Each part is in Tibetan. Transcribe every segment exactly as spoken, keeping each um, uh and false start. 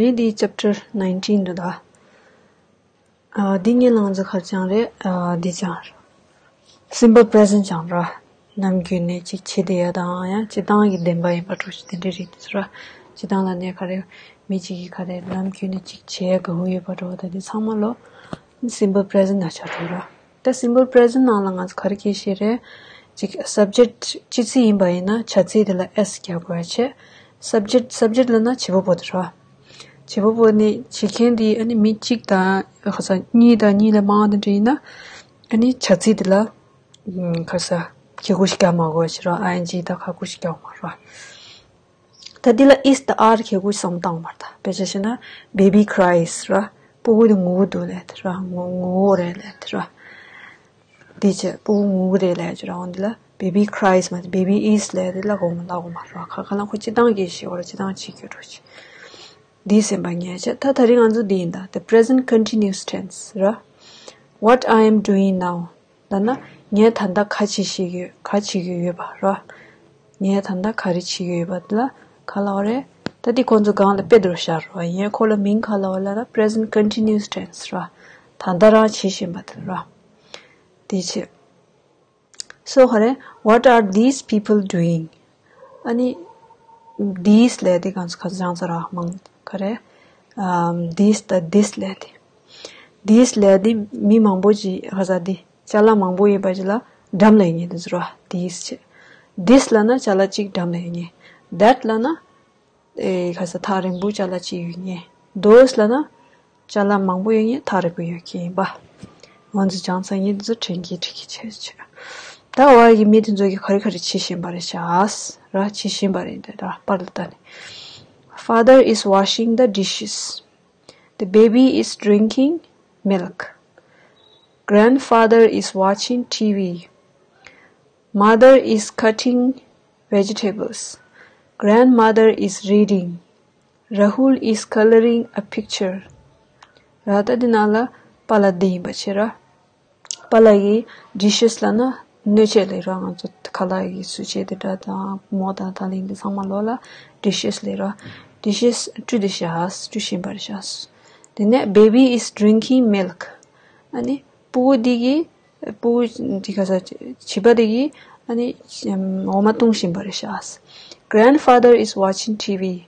རེད། འདི་chapter nineteen འདུག་ད། ཨ། འདི་ངའི་ལང་ཚོ་ག་རེ་སྦྱངས་རེད། ཨ། འདི་སྦྱངས་རེད། simple present སྦྱངས་ར། ནམ་རྒྱུན་ནས་ཅིག་བྱེད་བསྡད་ཡ་དང་ཡང་སྤྱིར་བཏང་གི་བདེན་པ་ཡིན་པ་འདྲ་ཞིག་དེ་འདྲ་རེད་ཟེར་ར། སྤྱིར་བཏང་ལ་ནས་ག་རེ། མི་གཅིག་གིས་ག་རེ་ནམ་རྒྱུན་ནས་ཅིག་བྱེད་དགའ་བོ་ཡོད་པ་འདྲ་བོ་ད་འདི་ཚང་མ་ལོ། simple present ནང་བཞག་འགྲོ་ར། ད་simple present ནང་ལ་ང་ཚོ་ག་རེ་གལ་ཆེ་རེད། ཅིག་subject སྤྱི་ཚིག་ཡིན་པ་ཡིན་ན་བྱ་ཚིག་དེ་ལ་s རྒྱག་དགོས་ཡ་བྱས། subject subject ལབ་ན་བྱེད་པ་པོ་དེ་ར། བྱེད་པ་པོ་ནི་བྱེད་མཁན་དེ་ཨ་ནི་མི་གཅིག་དང་ག་ས་གཉིས་དང་གཉིས་ལས་མང་བ་དེ་འདྲ་ཡིན་ན། ཨ་ནི་བྱ་ཚིག་དེ་ལ་ག་ས་གི་གུ་ཞིག་རྒྱག་མ་དགོས་ཟེར་ར། ing དང་ག་གུ་ཞིག་རྒྱག་མ་ར། ད་འདི་ལ་is དང་are གི་གུ་བསམ་བཏང་བར་ད་དཔེ་ཆ་བཤད་ན་baby cries ར། སྤུ་གུ་དེ་ངུ་གི་འདུག་ལབ་དེ་ར། ངུ་ངུ་རེད་ལབ་དེ་ར། དེ་བྱས་སྤུ་གུ་ངུ་གི་རེད་ལབ་ཀྱི་ར། འོ་འདི་ལ་baby cries མ་baby is ལབ་དེ་ལ་གོ་མ་ལ་གོ་མ་ར། ཁ་ཁ་ལ་ཁོ་སྤྱིར་བཏང་གི་ཞིག་བར་སྤྱིར་བཏང་ཅིག་གི་འགྲོ་ཅིག་འདི་སེམས་པ་ངས་བྱས། ད་ད་རིང་ང་ཚོ་འདི་ཡིན་ད། the present continuous tense ར། what I am doing now ལབ་ན་ངས་ད་ལྟ་ག་བྱེད་ཤེས་ཡོད་ག་བྱེད་ཀྱི་ཡོད་པ་ར། ངས་ད་ལྟ་ག་རེ་བྱེད་ཀྱི་ཡོད་པ་ལ་ག་ལབ་རེད། ད་འདི་ཁོང་ཚོ་སྒང་ལ་དཔེ་འདྲ་བཞག་ར། ངས་ཁོ་ལ་མིང་ག་ལབ་ལབ་ན་present continuous tense ར། ད་ལྟ་རང་བྱེད་བཞིན་པ་དེ་ར། དེ་བྱས། so ག་རེ། what are these people doing ཨ་ནི་these ལབ་དེ་གང་ཚོ་ག་ཚོ་ཅང་ཚོ་ར་མང་ག་རེ། ཨམ། this དང་this ལབ་དེ། this ལབ་དེ་མི་མང་པོ་ཅིག་ག་ས་དེ་ཅ་ལག་མང་པོ་ཡོད་པ་ཅིག་ལ་འགྲམ་ལ་ཡིན་ངེས་དེ་ཚོ་ར། this བྱས། this ལབ་ན་ཅ་ལག་གཅིག་འགྲམ་ལ་ཡོད་ངེས། that ལབ་ན་ཨེ་ག་ས་ཐག་རིང་པོ་ཅ་ལག་གཅིག་ཡོད་ངེས། those ལབ་ན་ཅ་ལག་མང་པོ་ཡོད་ངེས་ཐག་རིང་པོ་ཡོད་མཁན་ཡིན་པ། ང་ཚོ་སྦྱང་ཚར་ངེས་འདི་ཚོ་དྲན་གྱི་དྲན་གྱི་བྱས་བྱས། ད་བར་གྱི་མི་དེ་ཚོ་གིས་ག་རེ་ག་རེ་བྱེད་བཞིན་པ་རེད་ཤག་ར། བྱེད་བཞིན་པ་རེད་འདི་ད་པར་ལ་ལྟ་ནས། Father is washing the dishes. The baby is drinking milk. Grandfather is watching T V. Mother is cutting vegetables. Grandmother is reading. Rahul is coloring a picture. ར། ད་འདི་ནང་ལ་པཱ་ལགས་འདི་ཡིན་པ་བྱས་ར། པཱ་ལགས་ཀྱིས་dishes ལབ་ན་སྣོད་ཆས་ལབ་ར། ང་ཚོ་ཁ་ལག་གི་བཟོ་ཆས་དེ་འདྲ་དང་མོ་དང་ད་ལིང་དེ་ཚང་མ་ལོག་ལ་dishes ལབ་ར། dishes བཀྲུ་དེ་ཤག་བཀྲུ་བཞིན་པ་རེད་ཤག་དེ་ནས་baby is drinking milk. ཨ་ནི་སྤུ་གུ་འདི་གིས་སྤུ་གུ་འདི་ག་ས་བྱིས་པ་འདི་གིས་ཨ་ནི་འོ་མ་བཏུང་བཞིན་པ་རེད་ཤག Grandfather is watching T V.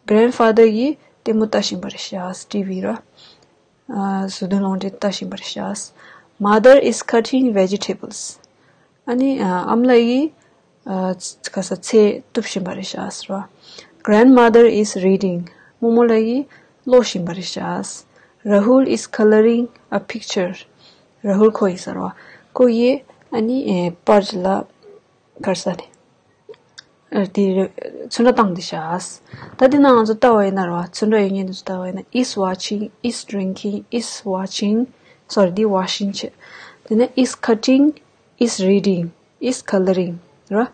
grandfather གིས་ལྟད་མོ་ལྟ་བཞིན་པ་རེད་ཤག T V ར། ཨ། བཟོ་དོན་ལུང་འདྲེན་ལྟ་བཞིན་པ་རེད་ཤག Mother is cutting vegetables. ཨ་ནི་ཨ་ཨ་མ་ལགས་ཀྱིས་ཨ་ག་ས་ཚལ་གཏུབ་བཞིན་པ་རེད་ཤག་ཟེར་བ། Grandmother is reading. རྨོ་མོ་ལགས་ཀྱིས་ཀློག་བཞིན་པ་རེད་ཤག Rahul is coloring a picture. ར་ཧུལ་ཁོ་ཡིན་ཟེར་བ། ཁོ་ཡིས་ཨ་ནི་ཨེ་པར་ལ་གར་ས་ནས་ཨ་དེ་ཚོན་ཁྲ་བཏང་བསྡད་ཤག་ད་དེ་ན་ང་ཚོ་ལྟ་བ་ཡིན་ན་ར་བ། ཚོན་ཁྲ་ཡོད་མཁན་དེ་ཚོ་ལྟ་བ་ཡིན་ན། is watching, is drinking, is watching, sorry, འདི་washing བྱས། དེ་ནས་is cutting, is reading, is coloring ར།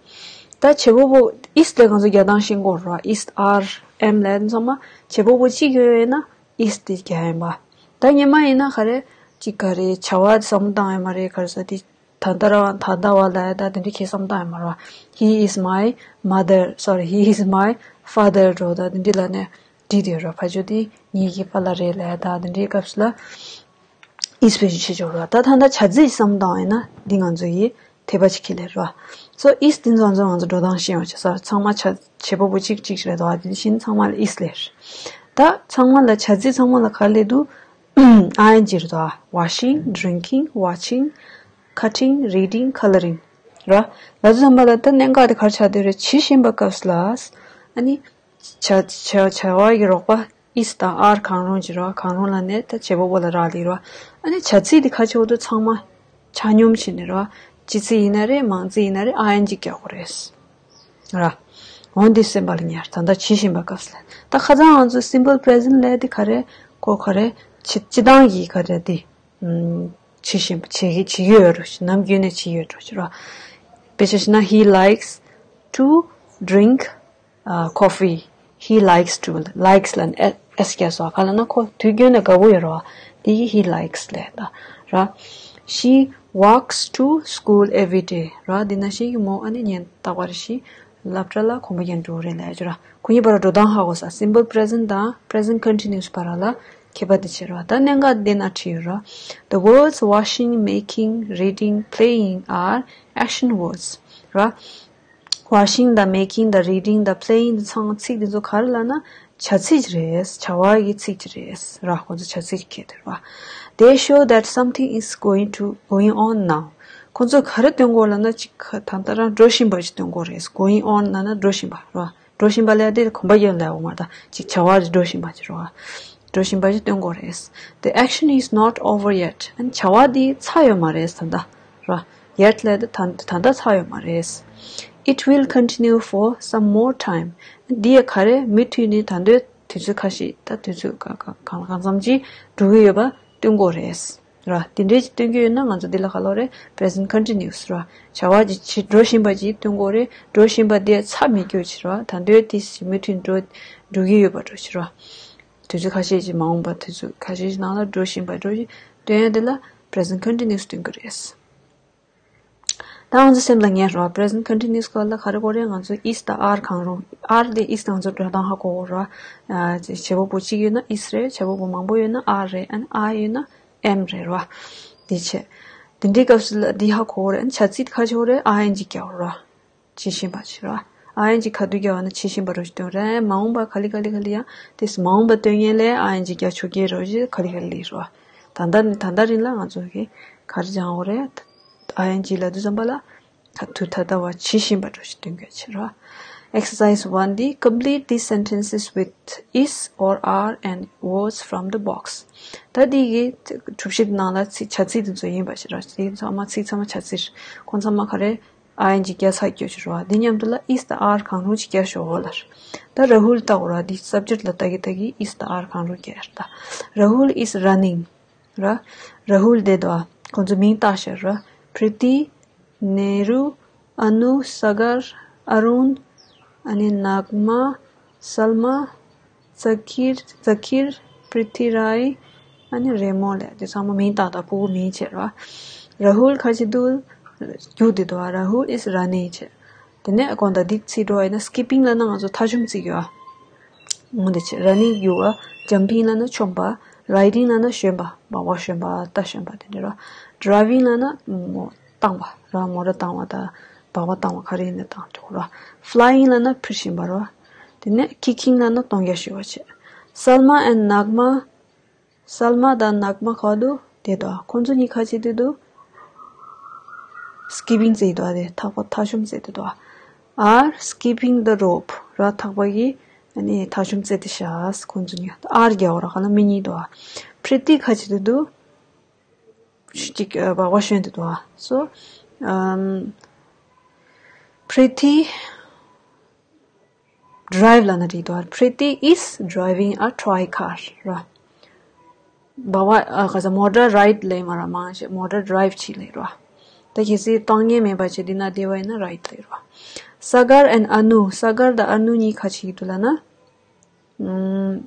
ད་བྱེད་པ་པོ་is ལས་ང་ཚོ་རྒྱག་སྟངས་ཤེས་དགོས་ར། is, are, am ལས་ཚང་མ་བྱེད་པ་པོ་གཅིག་ཡོད་ཡོད་ན་is དེ་རྒྱག་ཡིན་པ། ད་སྔོན་མ་ཡིན་ན་ག་རེ་གཅིག་ག་རེ་བྱ་བ་བསམ་བློ་བཏང་ཡོད་མ་རེད། ག་རེ་ཟེར་དེ་ད་ལྟ་རང་ད་ལྟ་བ་ལ་ད་དེ་འདྲའི་ཁྱད་བསམ་བཏང་ཡོད་མ་རེད་བ། He is my mother, sorry, he is my father འགྲོ་ད་དེ་འདྲའི་ལ་ནས་བྲིས་དེ་ར། ཕ་ཆོས་དེ་ངེད་ཀྱི་པཱ་ལགས་རེད་ལ་ད་དེ་འདྲའི་སྐབས་སུ་ལ་is བེད་སྤྱོད་བྱེད་ཆོག་ར། ད་ད་ལྟ་བྱ་ཚིག་བསམ་བཏང་ཡིན་ན་འདི་ང་ཚོ་ཡི་དད་པ་ཅིག་ཁྱེར་ལེ་ར། so is དེ་ཚོ་ང་ཚོ་ང་ཚོ་འགྲོ་སྟངས་ཤེས་ཡོང་བྱས་ས་ཚང་མ་བྱ་བྱེད་པ་པོ་གཅིག་གཅིག་རེད་དོ། དེ་བཞིན་ཚང་མ་ལ་is ལེ་ར། ད་ཚང་མ་ལ་བྱ་ཚིག་ཚང་མ་ལ་ག་ལེ་འདུག ing རེད་དོ། washing, drinking, watching, cutting, reading, coloring ར། ལ་དུ་ཚང་མ་ལ་ད་གནད་འགག་དེ་ག་རེ་ཆགས་བསྡད་རེད། བྱེད་བཞིན་པ་སྐབས་ལ་ཨ་ནི་བྱ་བྱ་བྱ་བ་གི་རོགས་པ་is དང་are གང་རུང་ཅིག་ར། གང་རུང་ལ་ནས་ད་བྱེད་པ་པོ་ལ་རག་ལས་ར། ཨ་ནི་བྱ་ཚིག་དེ་ག་བྱེད་དགོས་འདུག་ཚང་མ་ཆ་སྙོམས་བྱས་ནས་ར། སྤྱི་ཚིག་ཡིན་ན་རེད། མང་ཚིག་ཡིན་ན་རེད། ing རྒྱག་དགོས་རེད། ར། འོ་འདི་སེམས་པ་ལ་ཉར། ད་ལྟ་བྱེད་བཞིན་པ་སྐབས་ལ། ད་ཁ་སང་ང་ཚོ་simple present ལས་དེ་ག་རེ་གོ་ག་རེ་བྱེད་སྤྱི་བཏང་གི་ག་རེ་དེ་ཨུམ་བྱེད་བཞིན་པ་བྱེད་ཀྱི་བྱེད་ཀྱི་ཡོད་རོ། ནམ་རྒྱུན་ནས་བྱེད་ཡོད་རོ་ཅི་ར། དཔེ་ཆ་བཞག་ན། He likes to drink, uh, coffee. He likes to. likes ལ་ཨེ་ཨེས་རྒྱག་སོ། ག་ལ་ན་ཁོ་དུས་རྒྱུན་ནས་དགའ་པོ་ཡོད་རོ། དེ་ཡི་he likes ལས་ད་ར། She walks to school every day ར། འདི་ན་ཤི་གི་མོ་ཨ་ནི་ཉིན་རྟག་པར་ཤི་ སློབ་གྲྭ་ལ་གོམ་པ་རྒྱག་འགྲོ་གི་རེད་ལབ་ཡ་ཅིག་ར། ཁོ་གཉིས་བར་འགྲོ་སྟངས་ཧ་གོ་ས། simple present དང་present continuous བར་ལ་ཁྱད་པར་དེ་བྱེད་ར། ད་གནད་འགག་འདི་ན་བྲིས་ཡོད་ར། The words washing, making, reading, playing are action words ར། washing དང་making དང་reading དང་playing དང་ཚང་མ་ཚིག་འདི་ཚོ་ག་རེ་ལབ་ན་བྱ་ཚིག་རེད། བྱ་བ་གི་ཚིག་ཅིག་རེད་ར། ཁོ་ཚོ་བྱ་ཚིག་གི་དེ་ར། They show that something is going to going on now. ཁོ་ཚོ་ག་རེ་སྟོན་གོ་ལབ་ན་ཅིག་ག་ད་ལྟ་རང་འགྲོ་བཞིན་པ་ཅིག་སྟོན་གོ་རེད། going on ལབ་ན་འགྲོ་བཞིན་པ་ར། འགྲོ་བཞིན་པ་ལབ་དེ་གོམ་པ་རྒྱག་ལབ་འོ་མ་ད་ཅིག་བྱ་བ་འགྲོ་བཞིན་པ་ཅིག་ར། འགྲོ་བཞིན་པ་ཅིག་སྟོན་གོ་རེད། The action is not over yet. ཨ་ནི་བྱ་བ་འདི་ཚར་ཡོད་མ་རེད་ད་ལྟ་ར། yet ལབ་དེ་ད་ད་ལྟ་ཚར་ཡོད་མ་རེད། It will continue for some more time. འདི་ཡ་ག་རེ་མུ་མཐུད་ནས་ད་དུང་དུས་ཚོད་ཁ་ཤས་ད་དུས་ཚོད་ག་ག་གང་ལ་གང་འཚམ་ཅིག་འགྲོ་གི་ཡོད་པ་སྟོན་གོ་རེད་ར། དེ་འདྲའི་ཅིག་སྟོན་གྱི་ཡོད་ན་ང་ཚོ་འདི་ལ་ག་ལབ་རེད། present continuous ར། བྱ་བ་ཅིག་བྱེད་འགྲོ་བཞིན་པ་ཅིག་སྟོན་གོ་རེད། འགྲོ་བཞིན་པ་དེ་ཚར་མེད་རྒྱུ་ཅིག་ར། ད་དུང་དེ་མུ་མཐུད་འགྲོ་འགྲོ་གི་ཡོད་པ་འདྲ་ཅིག་ར། དུས་ཚོད་ཁ་ཤས་ཅིག་མ་འོངས་པ་དུས་ཚོད་ཁ་ཤས་ཅིག་ནང་ལ་འགྲོ་བཞིན་པ་འདྲ་ཅིག་སྟོན་ཡ་དེ་ལ་present continuous སྟོན་གྱི་རེད། ད་ང་ཚོ་སེམས་ལ་ངེས་རོགས། present continuous སྐོར་ལ་ག་རེ་གོ་རེད། ང་ཚོ་is དང་are གང་རུང་། are དེ་is དང་ང་ཚོ་འགྲོ་སྟངས་ཧ་གོ་གོ་ར། བྱེད་པ་པོ་གཅིག་ཡོད་ན་is རེད། བྱེད་པ་པོ་མང་པོ་ཡོད་ན་are རེད། ཨ་ནི་are ཡོད་ན་am རེད་ར། དེ་བྱས། དེ་འདྲའི་སྐབས་སུ་ལ་འདི་ཧ་གོ་གོ་རེད། ཨ་ནི་བྱ་ཚིག་ག་རེ་བྱེད་གོ་རེད། ing རྒྱག་ར། བྱེད་བཞིན་པ་ཅིག་ར། ing ག་དུས་རྒྱག་པ་ན་བྱེད་བཞིན་པ་རོ་ཞིག་སྟོན་རེད། མ་འོངས་པ་ག་ལེ་ག་ལེ་ག་ལེ་ཡང་དེ་མ་འོངས་པ་སྟོན་མཁན་ལས་ing རྒྱག་ཆོག་གི་རོ་ཞིག་ག་ལེ་ག་ལེ་རོ། ད་ལྟ་ནི་ད་ལྟ་རིང་ལ་ང་ཚོ་གི་ག་རེ་སྦྱང་དགོས་རེད། ing ལབ་དུས་ཙམ་པ་ལ་ད་དུས་ད་ལྟ་བ་བྱེད་བཞིན་པ་འདྲ་ཞིག་སྟོན་དགོས་ཕྱིར་རོ། Exercise one འདི། Complete these sentences with is or are and words from the box. ད་འདི་གི་གྲུབ་གཞི་ནང་ལ་ཚིག་བྱ་ཚིག་དེ་ཚོ་ཡིན་པ་ཞིག་རོ། དེ་ཚང་མ་ཚིག་ཚང་མ་བྱ་ཚིག་རེད། ཁོང་ཚང་མ་ག་རེ་ing རྒྱག་ཚར་རྒྱུ་ཞིག་རོ། འདི་མཉམ་དུ་ལ་is དང་are གང་རུང་ཅིག་རྒྱག་ཤོག་ལར། ད་Rahul ལྟ་འོ་ར། འདི་subject ལ་ལྟ་གི་ལྟ་གི་is དང་are གང་རུང་རྒྱག་ཡར་ད། Rahul is running ར། Rahul དེ་དོ་ཁོང་ཚོ་མིང་བཏགས་ཤར་ར། Priti, Neeru, Anu, Sagar, Arun, ཨ་ནི་Nagma, Salma, Zakir, Zakir, Prithi Rai, ཨ་ནི་Remo ལས་དེ་ཚང་མ་མིང་བཏགས་དང་ཕྲུ་གུ་མིང་བྱས་ར། Rahul ག་ཅི་འདུག་རྒྱུགས་དེ་དོ་Rahul is running བྱས། དེ་ནས་དགོང་དག་འདི་རྩིས་འགྲོ་བ་ཡིན་ན་skipping ལབ་ན་ང་ཚོ་ཐ་ཆུམ་རྩིས་ཡོད་ཨ། འོ་འདི་བྱས། running རྒྱུག་པ། jumping ལབ་ན་མཆོངས་པ། riding ལབ་ན་ཞོན་པ། སྦག་སྦག་ཞོན་པ། རྟ་ཞོན་པ་དེ་འདྲ་རོ། driving ལབ་ན་མོ་བཏང་བ་ར། མོ་ཊ་བཏང་བ་དང་སྦག་སྦག་བཏང་བ་ག་རེ་ཡིན་ན་བཏང་འགྲོ་རོ། flying ལབ་ན་འཕུར་བཞིན་པ་རོ། དེ་ནས་kicking ལབ་ན་གཏོང་རྒྱ་ཞུ་བ་བྱས། Salma and Nagma Salma དང་Nagma ག་འདུག་དེ་དོ་ཁོང་ཚོ་གཉིས་ཁ་ཅིག་དེ་འདུག skipping རྩེད་དོ་དེ་ཐག་པ་ཐག་ཆོམ་རྩེད་དེ་དོ། are skipping the rope ར། ཐག་པ་གི་ཨ་ནི་ཐག་ཆོམ་རྩེད་དེ་ཤག་ཁོང་ཚོ་གཉིས་are རྒྱག་འོ་ར། ག་ལ་མི་གཉིས་དོ། Pretty ཁ་ཅིག་དེ་འདུག་གཅིག་སྦག་སྦག་ཞོན་དེ་དོ། So um, Pretty drive ལབ་ན་འགྲིག་འདུག Pretty is driving a toy car ར། སྦག་སྦག་ཨ་ག་ས་motor ride ལབ་མ་ར། མང་ཆེ་motor drive བྱེད་ལབ་ར། ད་གལ་སྲིད་བཏང་མཁན་མེད་པ་བྱས་འདི་ན་བསྡད་པ་ཡིན་ན་ride ལབ་ར། Sagar and Anu Sagar དང་Anu གཉིས་ཁ་ཅིག་འདུག་ལབ་ན། ཨམ།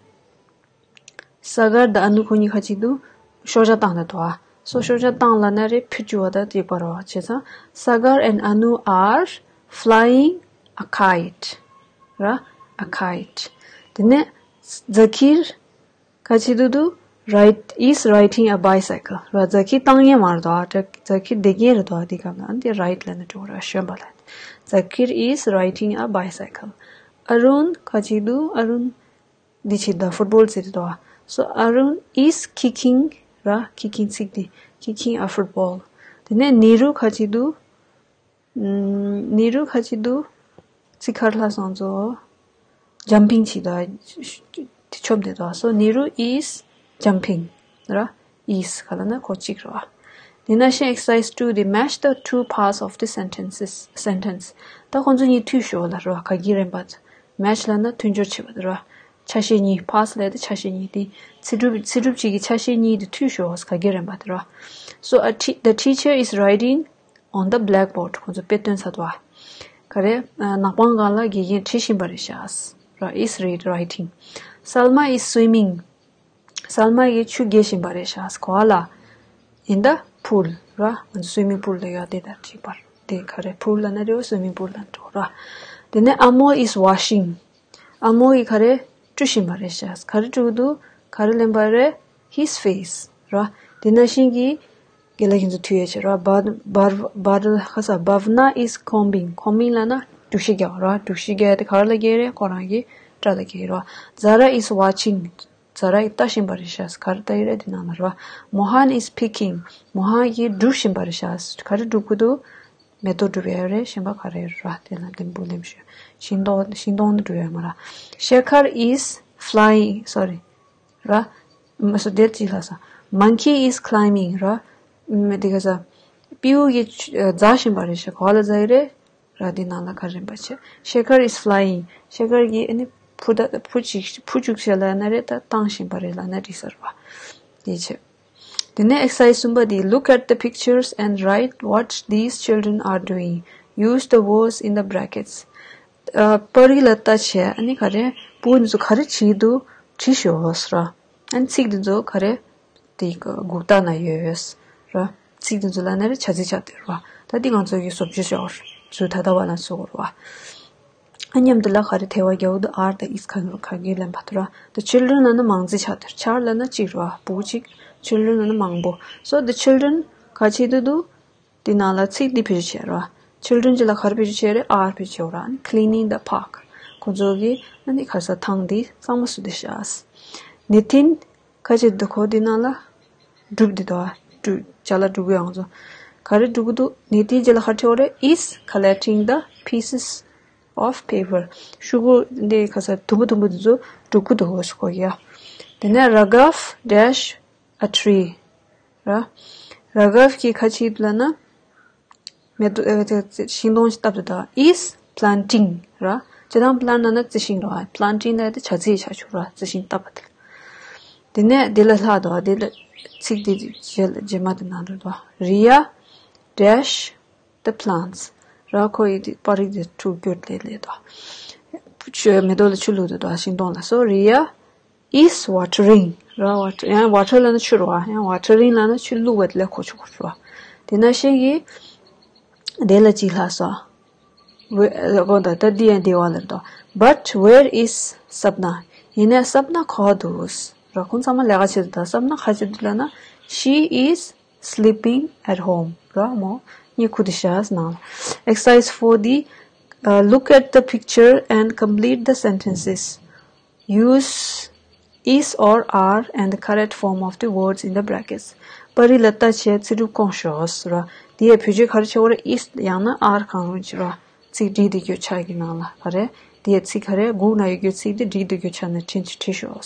Sagar དང་Anu ཁོ་གཉིས་ཁ་ཅིག་འདུག་ཤོག་བྱ་བཏང་ད་དོ། So ཤོག་བྱ་བཏང་ལབ་ན་རེད། ཕུད་རྒྱུ་བ་ད་དེ་པར་བ་བྱས་ཙང་། Sagar and Anu are flying a kite ར། a kite དེ་ནས་Zakir ག་ཅི་འདུག་འདུག ride is riding a bicycle ར། Zakir བཏང་མཁན་མ་རེད་དོ། Zakir བསྡད་མཁན་རེད་དོ། དེ་ག་ན་དེ་ride ལབ་ན་འགྲིག་ར། ཞོན་པ་ལ། Zakir is riding a bicycle. Arun ག་ཅི་འདུག Arun འདི་བྱེད་ད་football རྩེད་དེ་དོ། So Arun is kicking ར། kicking ཚིག་འདི་kicking a football དེ་ནས་Neeru ག་ཅི་འདུག་ཨམ། Neeru ག་ཅི་འདུག་ཚིག་ཁར་ལྷ་སོང་ཚོ། jumping བྱེད་དོ། དེ་ཆོམ་དེ་དོ། So Neeru is jumping ར། is ག་ལ་ན་ཁོ་གཅིག་ར། དེ་ན་ཤེ་exercise two དེ། Match the two parts of the sentences sentence ད་ཁོང་ཚོ་གཉིས་མཐུད་ཤོག་ལབ་ར། ག་གི་རེད་པ། match ལབ་ན་མཐུན་སྦྱོར་བྱེད་པ་དེ་ར། ཆ་ཤས་གཉིས། parts ལབ་དེ་ཆ་ཤས་གཉིས་དེ། ཚིག་གྲུབ་ཚིག་གྲུབ་གཅིག་གི་ཆ་ཤས་གཉིས་དེ་མཐུད་ཤོག་ག་གི་རེད་པ་དེ་ར། So a te- the teacher is writing on the blackboard ཁོང་ཚོ་དཔེ་སྟོན་ཚར་འདུག་ཨ། ག་རེ། ནག་པང་སྒང་ལ་དགེ་རྒན་བྲིས་བཞིན་པ་རེད་ཤག་ར། is read writing. Salma is swimming. Salma གིས་ཆུ་རྐྱལ་བཞིན་པ་རེད་ཤག་ག་ལ། in the pool ར། ང་ཚོ་swimming pool ལ་ཡོད་དེ་ད་བྲིས་པར་དེ་ག་རེ། pool ལབ་ན་རེད་བ། swimming pool ལབ་འགྲོ་ར། དེ་ནས་Amol is washing. Amol གིས་ག་རེ་བཀྲུ་བཞིན་པ་རེད་ཤག་ག་རེ་བཀྲུ་གི་འདུག་ག་རེ་ལེན་པ་རེད། His face ར། དེ་ནང་བཞིན་གྱི་རྒན་ལགས་ཁྱེད་ཚོ་ཐུག་ཡས་བྱེད་ར། བར་བར་བར་ཁ་ས་Bhavna is combing. Combing ལབ་ན་འབྲུག་ཤི་རྒྱག་ར། འབྲུག་ཤི་རྒྱག་དེ་ག་རེ་ལ་རྒྱག་རེད། ཁོ་རང་གི་སྐྲ་ལ་རྒྱག་ར། Zara is watching. Zara གིས་ལྟ་བཞིན་པ་རེད་ཤག་ག་རེ་ལྟ་ཡི་རེད་དེ་ནང་ལ་ར། Mohan is picking. Mohan གིས་སྒྲུབ་བཞིན་པ་རེད་ཤག་ག་རེ་སྒྲུབ་གི་འདུག་མེ་ཏོག་སྒྲུབ་ཡ་རེད། གཞན་པ་ག་རེ་ར། དེ་ལ་ལེམ་བུ་ལེམ་ཤོད། ཤིང་སྡོང་ཤིང་སྡོང་ནི་སྒྲུབ་ཡ་མ་ར། Shekhar is flying, sorry ར། མ་སོ་དེ་ཅི་ལ་ས། Monkey is climbing ར། མ་དེ་ག་ས། སྤྲེའུ་གིས་འཛག་བཞིན་པ་རེད་ཤག་ག་ལ་འཛག་ཡི་རེད། ར་དེ་ནང་ལ་ག་རེ་རིམ་པ་བྱས། Shekhar is flying. Shekhar གིས་ཨ་ནི་འཕུར་ད་འཕུར་ཅིག་འཕུར་བཅུག་བྱས་ལ་ན་རེད། ད་བཏང་བཞིན་པ་རེད་ལ་ན་འགྲིག་ས་རེད་པ། དེ་བྱས། དེ་ནས་exercise གསུམ་པ་དེ། Look at the pictures and write what these children are doing. Use the words in the brackets. ཨ། པར་རིས་ལ་ལྟ་བྱས་ཨ་ནི་ག་རེ་སྤུ་གུ་འདི་ཚོ་ག་རེ་བྱེད་འདུག་བྲིས་ཤོག་ར། ཨ་ནི་ཚིག་འདི་ཚོ་ག་རེ་དེ་གི་མགུར་དག་ན་ཡོད་ར། ཚིག་འདི་ཚོ་ལ་ན་རེ་བྱ་ཚིག་ཆགས་བསྡད་ར། ད་འདི་ང་ཚོ་གི་བཟོ་བཅོས་བྱ་བ་ཚུལ་ད་ལྟ་བ་ལ་བཟོ་དགོས་ར། ཨ་མཉམ་དུ་ལ་ག་རེ་ཐེ་བ་རྒྱག་འདུག R དང་is ག་ག་གི་ལེན་པ་ཐུ་ར། The children ལ་ནི་མང་ཙི་ཆགས་ཐུ། Child ལ་ནི་གཅིག་ར། སྤུ་གུ་གཅིག children ལ་ནི་མང་པོ། So the children ག་བྱེད་འདུག་འདུག་དེ་ནང་ལ་ཚིག་འདི་བེད་སྤྱོད་བྱས་ར། Children གཅིག་ལ་ག་རེ་བེད་སྤྱོད་བྱས་རེད། R བེད་སྤྱོད་ར། Cleaning the park. ཁོ་ཚོ་གི་ཨ་ནི་ག་ས་ཐང་འདི་གཙང་མ་བཟོ་བསྡད་ཤག Nitin ག་བྱེད་འདུག་ཁོ་དེ་ནང་ལ་སྒྲུབ་འདི་དོ། སྒྲུབ་ཅ་ལག་སྒྲུབ་གི་ཡོང་ཚོ། ག་རེ་སྒྲུབ་གི་འདུག Nitin གཅིག་ལ་ག་རེ་བྱེད་རེད། Is collecting the pieces of paper. ཤོག་གུ་འདི་ག་ས་དུམ་བུ་དུམ་བུ་འདི་ཚོ་སྒྲུབ་གི་འདུག་ཟེར་གོ་ཡ། དེ་ནས་Raghav dash a tree ར། Raghav གིས་ག་བྱེད་འདུག་ལབ་ན། མེ་ཏོག་ཨ་ཤིང་སྡོང་ཞིག་བཏབ་འདུག་ད། Is planting ར། སྤྱིར་བཏང་plant ལབ་ན་རྩི་ཤིང་ར། Planting ལབ་དེ་བྱ་ཚིག་ཆགས་ཆོག་ར། རྩི་ཤིང་བཏབ་པ་དེ། དེ་ནས་དེ་ལ་ལྷག་འདུག་དེ་ལ་ཚིག་དེ་རྗེས་ལ་རྗེས་མ་དེ་ནང་འགྲོ་འདུག Riya dash the plants ར། ཁོ་ཡི་དེ་པར་རིས་དེ་འཁྲུག་རྒྱུ་ལས་ལས་འདུག་ཆུ་མེ་ཏོག་ལ་ཆུ་བླུགས་འདུག་ད་ཤིང་སྡོང་ལ། So Riya is watering ར། Water ཡང་water ལབ་ན་ཆུ་རེད་པ། ཡང་watering ལབ་ན་ཆུ་བླུགས་པ་དེ་ལ་གོ་ཆོད་གོ་ཆོད་པ། དེ་ནང་བཞིན་གྱི་དེ་ལ་གཅིག་ལྷག་སོང་། ཝེ་ཨ་གོ་ད་ད་འདི་ཡང་འདི་བ་ལ་འདུག But where is Sapna? ཡིན་ནའི་Sapna ག་པར་འདུག་ར། ཁོང་ཚང་མ་ལས་ཀ་བྱེད་འདུག་ད་Sapna ག་བྱེད་འདུག་ལབ་ན། She is sleeping at home ར། མོ་གཉིད་ཁུག་བསྡད་ཤག་ནང་ལ། Exercise four D, uh, look at the picture and complete the sentences. Use is or are and the correct form of the words in the brackets. པར་རིས་ལ་ལྟ་བྱས་ཚིག་གྲུབ་སྐོང་ཤོག་ཟེར་ར། དེ་ཡི་བེད་སྤྱོད་ག་རེ་བྱེད་དགོས་རེད། Is ཡང་ན་are གང་རུང་བྱེད་ར། ཚིག་བྲིས་བསྡད་རྒྱུ་ཆ་གི་ནང་ལ་ག་རེ། དེ་ཡི་ཚིག་ག་རེ་སྒུག་ན་ཡོད་རྒྱུ་ཚིག་དེ་བྲིས་བསྡད་རྒྱུ་ཆ་ནས་བྲིས་བྲིས་ཤོག་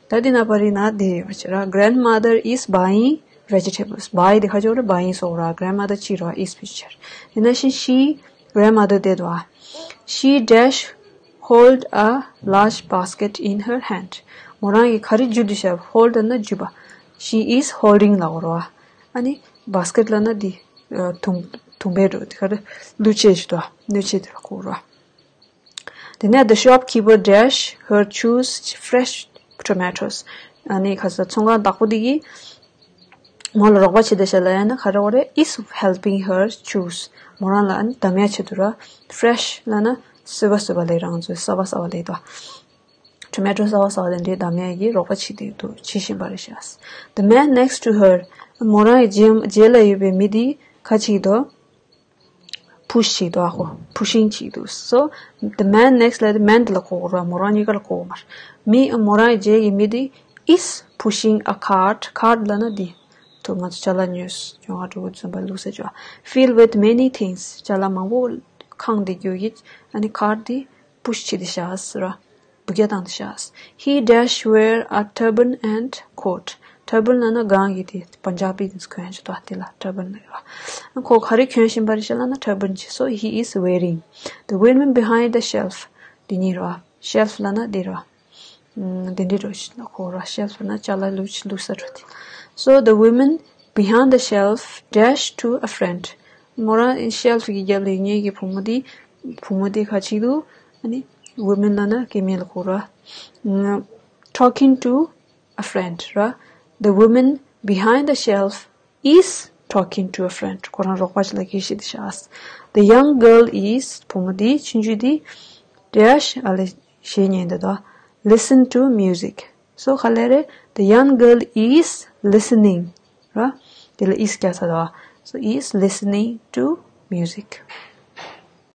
ད་དེ་ན་པར་རིས་ན་དེ་ཡོད་པ་བྱེད་ར། Grandmother is buying vegetables. Buy དེ་ག་ཅོག་རེད། Buying སོགས་ར། Grandmother གཅིག་ར། Is བེད་སྤྱོད་བྱེད། དེ་ནང་བཞིན་she grandmother དེ་དོ། She dash hold a large basket in her hand. མོ་རང་གིས་ག་རེ་འཇུ་འདུག་ཤག Hold ན་འཇུ་བ། She is holding ལབ་དགོས་རེད་པ། ཨ་ནི་basket ལབ་ན་འདི་ཨ་དུང་དུང་བའི་འགྲོ་དེ་ག་རེ་བླུགས་ཆས་ཞིག་འདུག་པ། བླུགས་ཆས་དེ་ལ་གོ་དགོས་རེད་པ། དེ་ནས་the shopkeeper dash her choose fresh tomatoes. ཨ་ནི་ག་ས་ཚོང་ཁང་བདག་པོ་དེ་གིས་མོ་ལ་རོགས་པ་བྱེད་བསྡད་ཤག་ལབ་ཡ་ན་ག་རེ་བ་རེད། Is helping her choose. མོ་རང་ལ་ཨ་ནི་གདམ་ཡ་བྱེད་དུ་ར། Fresh ལབ་ན་སོས་པ་སོས་པ་ལབ་རང་ཚོའི་སོ་པ་སོ་པ་ལབ་དོ། Tomato སོ་པ་སོ་པ་དེ་འདྲའི་གདམ་ཡ་གི་རོགས་པ་བྱེད་དེ་འདུག་བྱེད་བཞིན་པ་རེད་ཤག The man next to her. མོ་རང་གི་རྗེས་རྗེས་ལ་ཡོད་པའི་མི་དེ་ག་བྱེད་དོ། Push བྱེད་དོ་ཨ་ཁོ། Pushing བྱེད་དོ། So the man next ལ་དེ་man དེ་ལ་གོ་དགོས་ར། མོ་རང་གཉིས་ཀ་ལ་གོ་དགོས་མ་རེད། མི་མོ་རང་གི་རྗེས་ཀྱི་མི་དེ་is pushing a cart. Cart ལབ་ན་དེ་ཐུག་ང་ཚོ་ཅ་ལག་ཉོས་ཡོང་བ་འགྲོ་གི་བཙོན་པ་བླུགས་ས་ཅོ། Filled with many things. ཅ་ལག་མང་པོ་ཁེངས་བསྡད་རྒྱུ་ཡིས་ཨ་ནི་cart དེ་push བྱེད་དེ་ཤག་ཟེར་ར། འབུད་རྒྱག་བཏང་དེ་ཤག He dash wear a turban and coat. Turban ལབ་ན་གང་གི་དེ་པན་ཇ་བི་དེ་ཚོ་གོན་ཞིག་དོ། དེ་ལ་turban ལབ་ཡོད། ཁོ་ག་རེ་གོན་བཞིན་པ་རེད་ཤག་ལབ་ན་turban བྱས། So he is wearing. The women behind the shelf. དེ་གཉིས་རེད་པ། Shelf ལབ་ན་དེ་རེད་པ། ཨམ། དེ་འདྲའི་འགྲོ་ཞིག་ལ་གོ་ར། Shelf ལབ་ན་ཅ་ལག་བླུགས་བླུགས་ས་འགྲོ་དེ། So the women behind the shelf dash to a friend. མོ་རང་shelf གི་རྒྱབ་ལ་ཡོད་མཁན་གྱི་བུ་མོ་དེ་བུ་མོ་དེ་ག་བྱེད་འདུག་ཨ་ནི་women ལབ་ན་སྐྱེ་དམན་ལ་གོ་ར། ཨམ། Talking to a friend ར། The woman behind the shelf is talking to a friend. ཁོ་རང་རོགས་པ་ཞིག་ལ་སྐད་ཆ་བཤད་དེ་ཤག The young girl is, བུ་མོ་འདི་ཆུང་ཆུང་འདི་བཀྲ་ཤིས་ཨ་ལེ་གཞས་ཉན་འདི་དོ། Listen to music. So ག་ལེ་རེད། The young girl is listening. ར། དེ་ལ་is རྒྱག་ས་དོ། So is listening to music.